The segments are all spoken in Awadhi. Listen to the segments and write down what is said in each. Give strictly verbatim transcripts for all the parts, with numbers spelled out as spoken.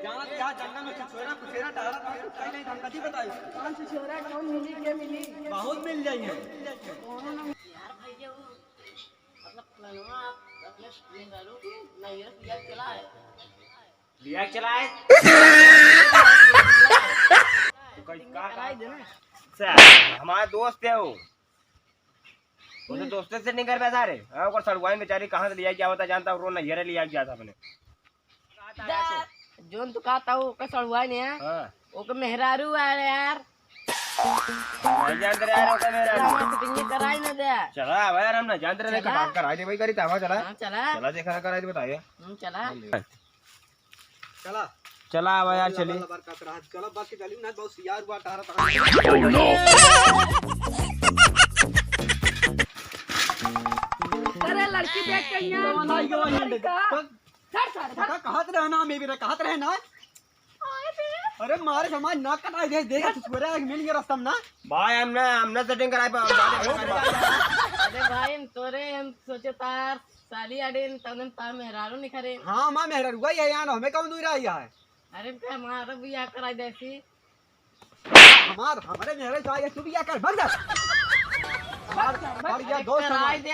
जानत यहाँ जंगल में छुछोरा, पुछेरा, टहरा, टहरा, कहीं नहीं, हम कथी बताई? कौन छुछोरा, कौन मिली, के मिली? बहुत मिल जाई है। यार भैया, वो, मतलब, पुलनवा अपने मेहरारू के नैहर लिया चला है। लिया चला है? तो कहीं का, कराई देना। अच्छा, हमारा दोस्त है वो। वो तो दोस्ते से नहीं कर पैसा रे। हाँ, ओकर सड़ुआइन बेचारी कहाँ से लिया क्या बता जानता, रो नैहरे लिया गया था अपने। दा, जोन तू कहता हो, ओकर सड़ुआइन है। हाँ। ओकर मेहरारू आ रे यार। नहीं जानते रे यार, ओकर मेहरारू। हमारे से पिंगी कराई ना दे। चला, अब यार, हम ना जानते रहे, चला। कटान कराई दे भाई, करी तावा, चला। हाँ, चला। चला, देखा कराई दे, बताइए। हम्म, चला। चला। चला, अब यार, चली। लबर लबर का तरह, चला, बस के चली, ना, बहुत सियार हुआ, टहरा, टहरा। Oh, no! अरे, लड़की देख के यहाँ कौन आई, कौन आई? का? सर, सर, सर। काका कहत रहे ना, मैं भी कहत रहे ना। अरे मारे समाज नाक कटाई दे, देख, तू पूरा एक मिल गया रास्ता में ना। भाई, हम ना, हम ना सेटिंग कराए पा-, अरे भाई, हम तोरे, हम सोचे तार साली आडे, तने तार मेहरारू निखरे। हाँ, माँ मेहरारू, वही है यार, हमें कौन दूर आई है? अरे, हमारा बियाह कराई देसी। हमार, हमारे मेहरे चाहे, तू भी क्या कर, भाग जा। हमार, हमार ये दोस्त कराई हमार। दे।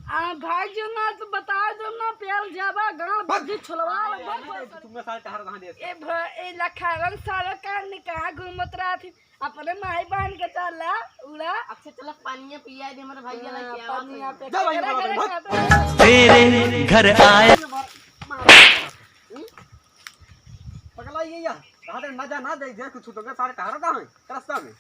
आ, भाग जो ना, तो बता दो ना, पेल जाबा, गांड बस। बुद्धि छुलवा लो, अरे, बस, अरे, बस। तुमने सारे टहर कहाँ दे? ए भ-, ए लखारन सारे का निकाह घूमत रहत ही, अपने माई बहन के चला, उड़ा। अच्छा, चला, पानिया पिया दे, हमारे भैया ला हाँ, के आवाज पानिया है। पे जा भाई, केकरा मार, घरे मार। खाते? तेरे घर आया। मार, मार। हम्म? पगला ये या, रात में ना जा, ना दे, दे कुछ तो सारे टहरता है रास्ता में।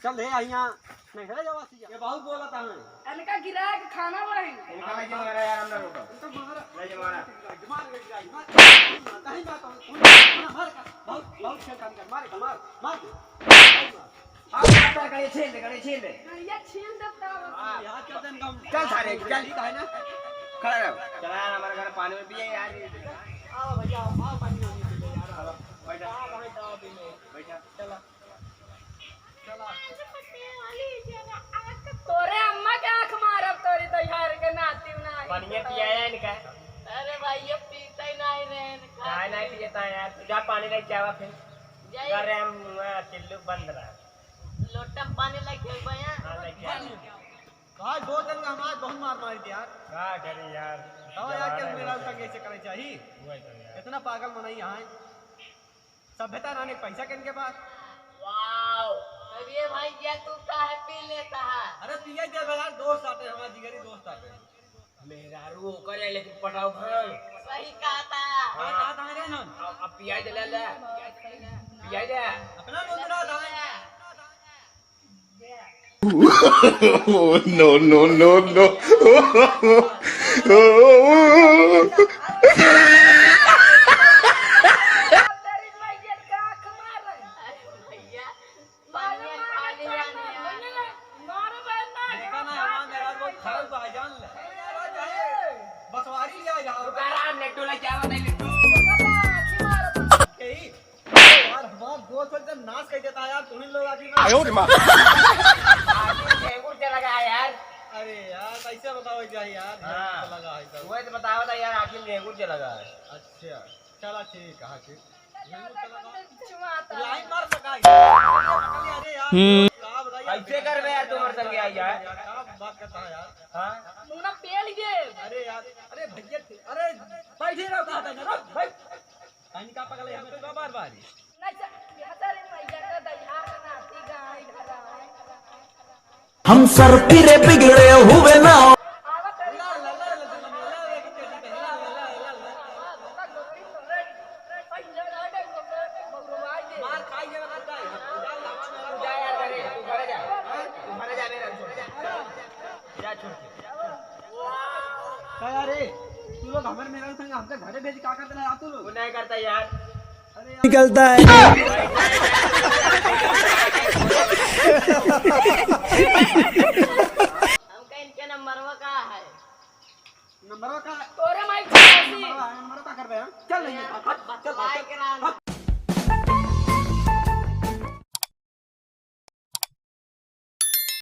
चल ले, आ यहाँ नहीं है जवासी। ये बहुत बोला था हमें। इनका गिरा के खाना वही। इनका नहीं मारा यार, हम ना रोको। इनका मारा। नहीं मारा। मार, मार, मार, मार। नहीं मारता हूँ। मार, मार, बहुत, बहुत छेड़खानी कर। मार, मार, मार। हाँ, मार, मार, छील दे, छील दे। ये छील देता है। हाँ, यहाँ चल दे, हम चल सारे, चल। ठीक है ना? खड़ा रहो। चला यार, हमारे घर पानी में पिए यार। आओ भैया, आओ, आओ, पानी में पिए यार। बैठा। आओ भाई, आओ, पी लो। बैठा। चला। तोरे अम्मा के आँख मारब, तोरी तो यार के नाती नाही। पानिया पियाया इनका। अरे भाई, ये पीता ही नाही रे, इनका। काय नाही पियता यार? तू जा पानी लेके आवा फिर। जाई। अरे हम, आ, टिल्लू बंद रहा। लोटा में पानी लेके आवा यार। हाँ, लेके आ। भाई, दो दिन में हमारे बहुत मार मारी थी यार। का करी यार? तब यार के जमाना मेरा है। उसका कैसे करे चाहिए? वही तो यार। इतना पागल मनई यहाँ है। सभ्यता नाने पैसा किन के पास। वाओ, अरे भाई, ये तू काहे पी लेता है? अरे पिए दे बे यार, दोस्त आते, हमारे जिगरी दोस्त आते। मेहरारू ओकर है, लेकिन पटाओ भाई। सही कहा था। हाँ, कहा था रे ना? अब, अब पियाई दे ले, ले। पियाई दे। अपना मुंह ना था। Oh, no, no, no, no. देखा ना, हमारा मेरा बहुत खराब हुआ है, जान ले। बसवारी लिया यहाँ। रुका राम, लड्डू लेके आवा, नहीं लड्डू। यही। यार, हमार दोस्त एकदम नाश कर देता है यार, तुम ही लोग आखिर में। आयो रे माँ। आखिर में गुड़ चला गया यार। अरे यार, कैसे बताओ क्या यार, हाँ। चला गया है सब। वही तो बतावा था यार, आखिर में गुड़ चला गया है। अच्छा, चला ठीक है, हाँ, ठीक। लाइन मार सका है। अरे यार, हम्म। का बताइए, ऐसे कर बे यार, तुम्हारे संग आई यार। का बात करता है यार? हाँ। मुना पेल गए। अरे यार, अरे भैया, अरे बैठे रहो, कहा था ना, भाई। पानी का पगला, यहाँ पे बार बार ही। नहीं सर, यहाँ सर, भैया का दहिया है, नाती गाय घर आए। हम सर फिरे बिगड़े हुए ना। का रे, तू लोग हमरे मेहरारू संग हमके घरे भेज का करते रहे आप तू लोग? वो नहीं करता यार। निकलता है। हमका इनके नंबरवा का है? नंबरवा का? तोरे माई के नंबरवा है, नंबरवा का करबे हम? चल नहीं, हट, चल, हट, हट।